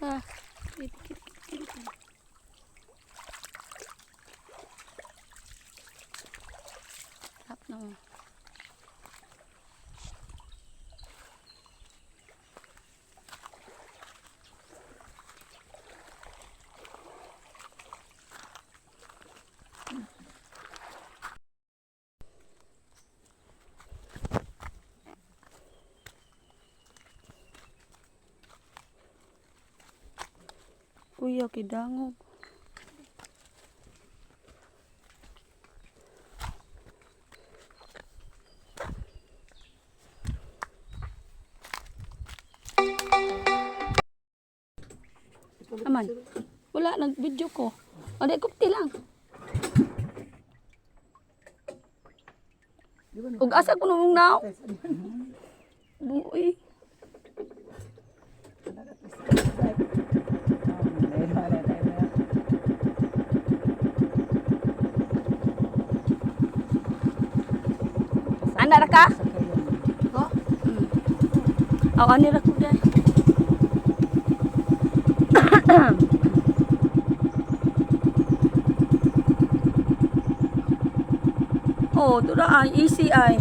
Ah, kit, kit, kit, kit. Tap na mo. Kuya, kidangog. Aman, wala, nag-video ko. O, di, kupti lang. Ug asa ko nung now? Buoy. Ana ra ka? Ko? Aw, ani ra ko dai. Oh, tura ay easy ay.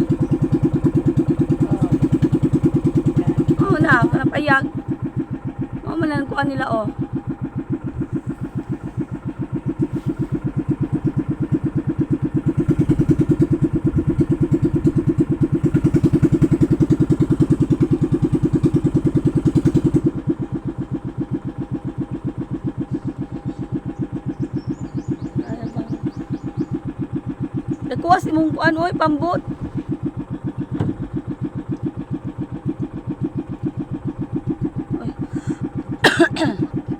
Oh, na, napayag. Oh, malan kuan nila oh. Nakuha si mong kuan oy, pambot. Oy.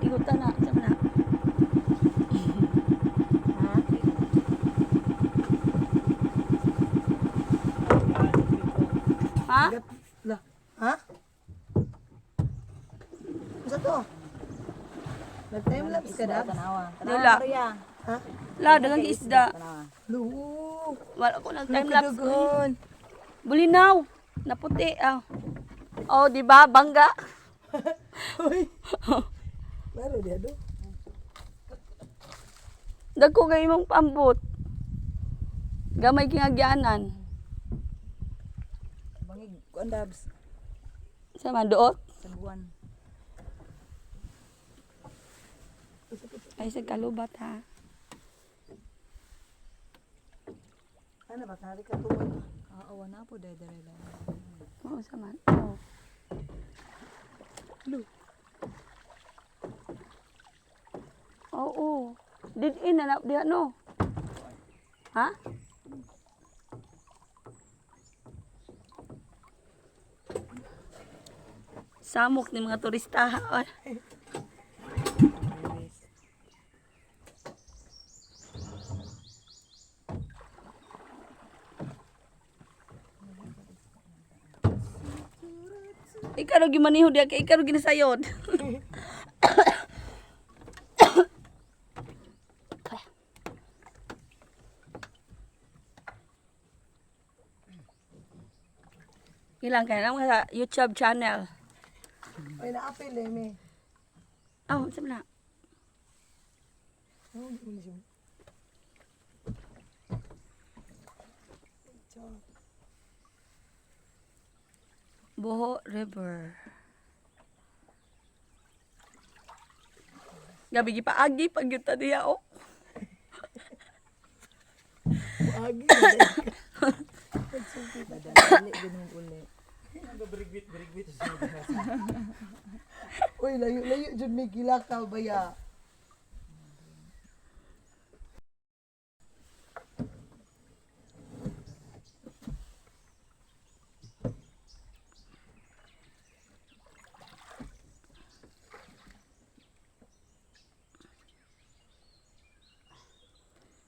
Igutan na, sa na. Ha? La. Ha? Unsa to? Nag-time lapse ka na? Dula. Ha? La, dagang isda. Lu. Wala ko nag time lapse. Oy. Kadugon. Bulinaw. Naputi ah. Oh, di ba? Bangga. Hoy. Laro diha do. Dagko kay imong pambot. Gamay kingagyanan. Bangig, kuan dabs. Sa man duot. Sa buwan. Ay sa kalubat ha. Ano ba kari ka tuod? Oo, wala po dahil dahil lang. Oo, sa man. Oo. Oo. Did in na diha no. Ha? Samok ni mga turista. Ay. Ikaw ra gimaniho diha kay ikaw ra ginasayod. Ilang kay nang sa YouTube channel. Oy, naapil eh me. Oh, sa na. Oh, di siya. Boho River. Gabi gipaagi pag gyud ta diha oh. Agi. Dali, ganun uli. Uy, layo layo jud may gilakaw baya.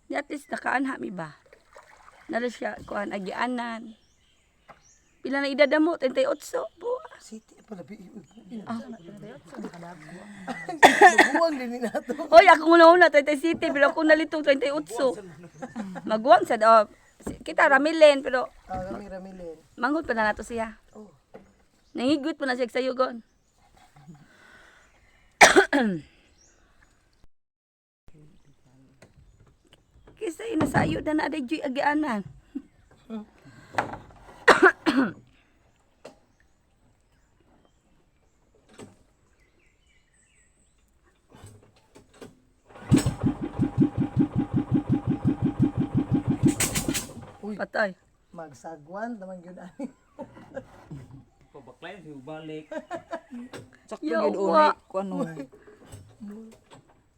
Di at least nakaanha mi ba? Nara siya kuan agianan. Pila na edad mo? 38. Bu. City pala bi. Maguwang din ni nato. Hoy, ako una una 30 City pero ako nalitong 38. Maguwang sad oh. Kita Ramilin pero Ah, rami ramilin. manghod pa na nato siya. Oh. Nangigut pa na siya sa sayugon. Kisa inasayo na na joy agianan. Uy. Patay. Magsagwan naman yun ani. Pabaklay, balik. Sakto Yawa. gyud unay kuan no.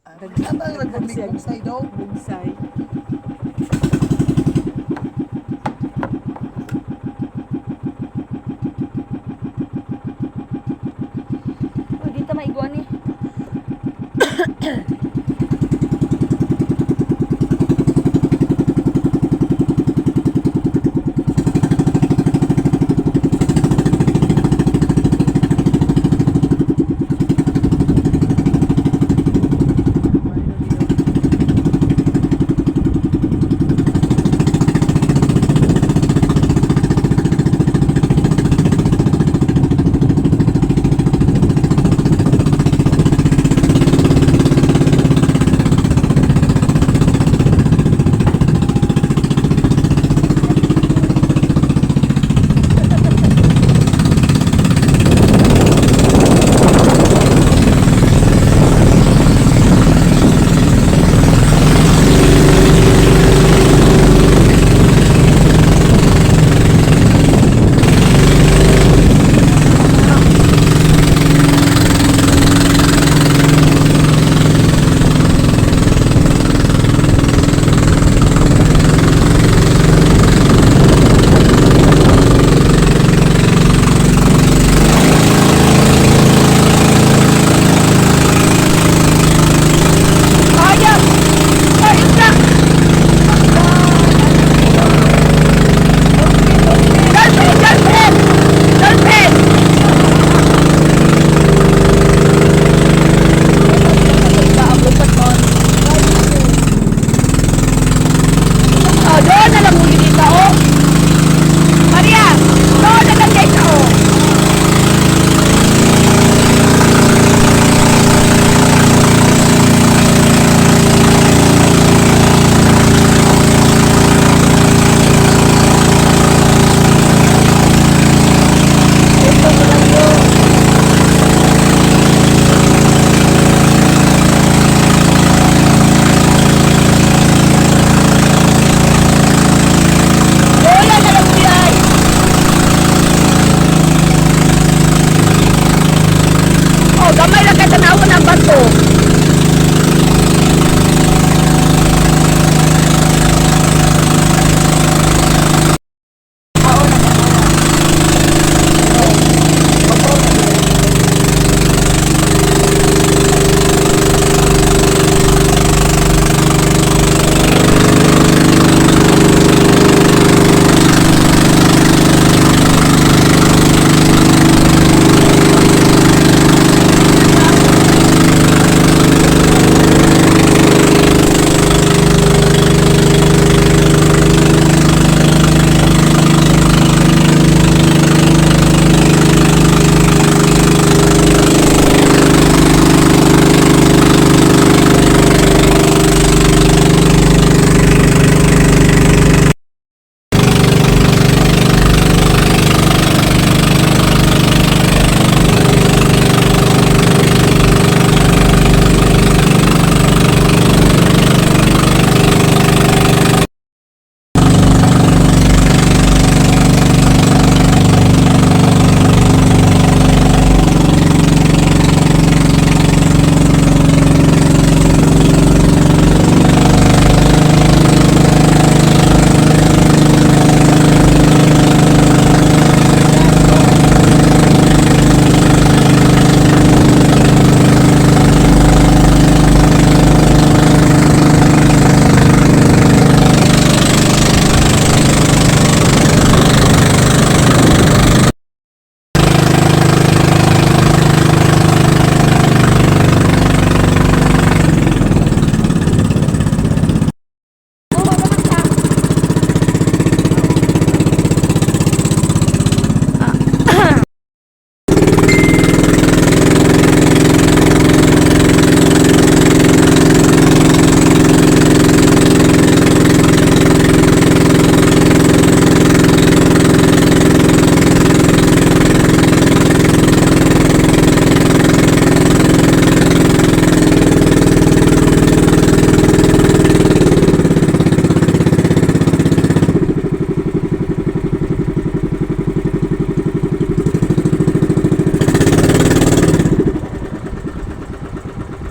Ang nagbugsay daw. Bugsay. Uy, dito maiguan eh.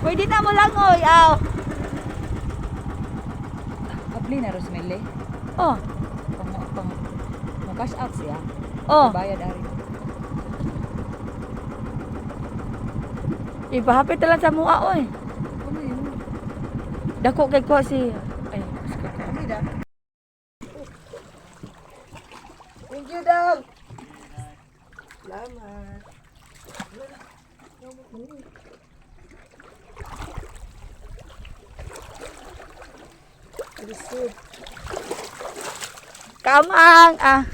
Pwede na mo lang, oy. Aw. Apply na Rosmele. Oh, Pang pang mo cash out siya. oh. Bayad ari. Ipahapit na lang sa mua, oy. Kuno yun. Dako kay ko si ay, ko. Hindi da. Thank you, dog. Salamat. Lisod. Kamang ah.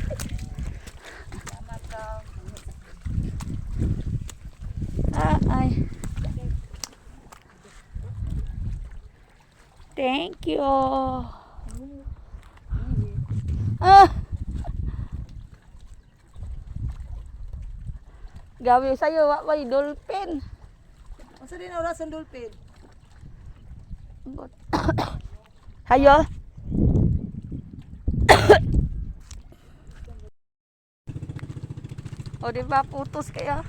Ah, ay. Thank you. Ah. Gabi sa'yo, wa may dolphin. Unsa din oras ang dolphin? Hayo. O di ba putos kaya?